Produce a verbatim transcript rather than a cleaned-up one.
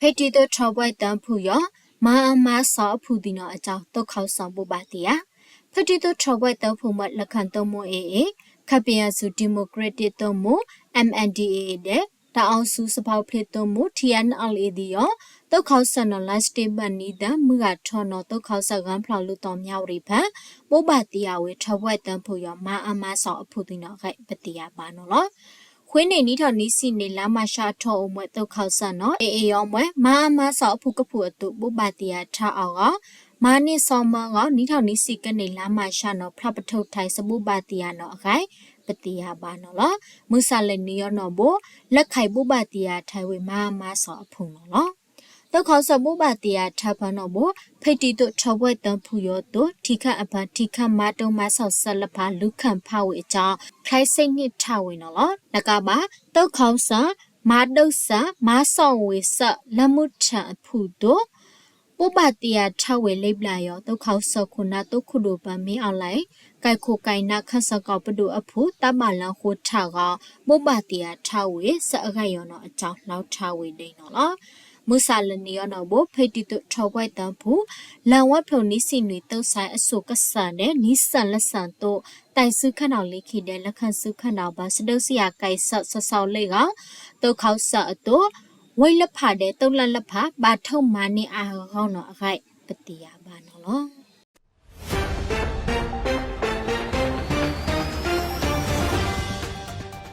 ဖဲတံသို့ ထောင်ပွဲတၢဖုယီၤ မါအါမါစီအဖုသ့ၣ်နီၣ်အစီ သုးခီၣ်စီၣ်ဘိးဘၣ်တ့ၢ်ယၤ ဖဲတံသို့ ထောင်ပွဲတၢဖုမ့ၢ် လၢခၢၣ်သၢမူ AA ခၢၣ်ပယၣ်စူၣ် democratic သၢမူ MNDAA ဒဲး တၢ်အိၣ်ဆူၣ်စပီဖျ့သၢမူ TNLA သ့ၣ်ယီၤ သုးခီၣ်စီၣ်နီၣ် လါစတ့ဘၢၣ်နံၤသၢ မုၢ်ဂၤထီၣ်နီၣ် သုးခီၣ်စီၣ် ဂၢၢ်ဖျိး လူၢ်သီၣ် မြဝတီ ဖၣ် ဘိးဘၣ်တ့ၢ်ယၤဝဲ ထောင်ပွဲတၢဖုယီၤ မါအါမါစီအဖုသ့ၣ်နီၣ်အဂ့ၢ် ပသ့ၣ်ယၤဘၣ်နီၣ်လီၤ. ဃုာ်န့ၣ် နံၣ်ထီၣ်နံၣ်ဆံန့ၣ် လါမးရှးအထီၣ်အိၣ်မ့ၢ် သုးခီၣ်စီၣ်နီၣ် AA ယီၤမ့ၢ် မါအါမါစီအဖုကဖုအသိး ဘိးဘၣ်တ့ၢ်ယၤထးအဂီၢ် မၤန့ၢ်စီမၢအဂီၢ် နံၣ်ထီၣ်နံၣ်ဆံကန့ၣ် လါမးရှးနီၣ် ဖျါပထိၣ်ထၢၣ် စဘိးဘၣ်တ့ၢ်ယၤနီၣ်အဂ့ၢ် ပသ့ၣ်ယၤဘၣ်နီၣ်လီၤ. မုၢ်ဆၣ်လၢနံၤယီၤနီၣ်ဘိ လၢခၢၣ်ဘိးဘၣ်တ့ၢ်ယၤထးဝဲ မါအါမါစီအဖုနီၣ်လီၤ. သုးခီၣ်စီၣ်ဘိးဘၣ်တ့ၢ်ယၤထးဖၢနီၣ်ဘိ ဖဲတံသို့ ထောင်ပွဲတၢဖုယီၤအသိး ထံခၣ်အဖၢ ထံခၣ်မၤတိၢ်မၤစီၣ်စၢလၢဖၣ် လူၤခၢၣ်ဖးဝဲအစီ ဖျဲးစ့န့ၢ်ထးဝဲနီၣ်လီၤ. တကးဘၣ် သုးခီၣ်စီၣ် မၤဒိးစၢ မၤစီၣ်ဝဲစၢ လၢမုၢ်ထၢၣ်အဖုသိး ဘိးဘၣ်တ့ၢ်ယၤထးဝဲလၢဘျၣ်ယီၤ သုးခီၣ်စီၣ်ခိၣ်နၢ် သုးခိၣ်ဒိၣ်ပၢ် မင်းအောင်လှိုင် ကၢၢ်ခိၣ်ကၢၢ်နၢ် ခၢၣ်စၢၣ်ကီၢ်ပဒိၣ်အဖု သးဘၣ်လၢဃိထးဂီၢ် ဘိးဘၣ်တ့ၢ်ယၤထးဝဲ စၢအဂ့ၢ်ယီၤနီၣ်အစီ လီၤထးဝဲဒၣ်နီၣ်လီၤ. မုၢ်ဆၣ်လၢနံၤယီၤနီၣ်ဘိ ဖဲတံသို့ ထောင်ပွဲတၢဖု လါဝါဖျိနံၣ်ဆံနွံ သုးစဲအစိကစၢ်ဒဲး နံၣ်စၢၣ်လၢစၢၣ်သိး တၢ်စုခၢနီၣ်လၢခံဒဲး လၢခၢၣ်စုခၢနီၣ်ဘၣ် စဒုးစံယၤကဲးစၢၣ်စီစီလၢဂီၢ် သုးခီၣ်စီၣ်အသိး ဝဲလၢဖးဒဲး သုးလၢလၢဖး ဘၣ်ထိၣ်မၤန့ၢ်အါအဂီၢ်နီၣ်အဂ့ၢ် ပသ့ၣ်ယၤဘၣ်နီၣ်လီၤ.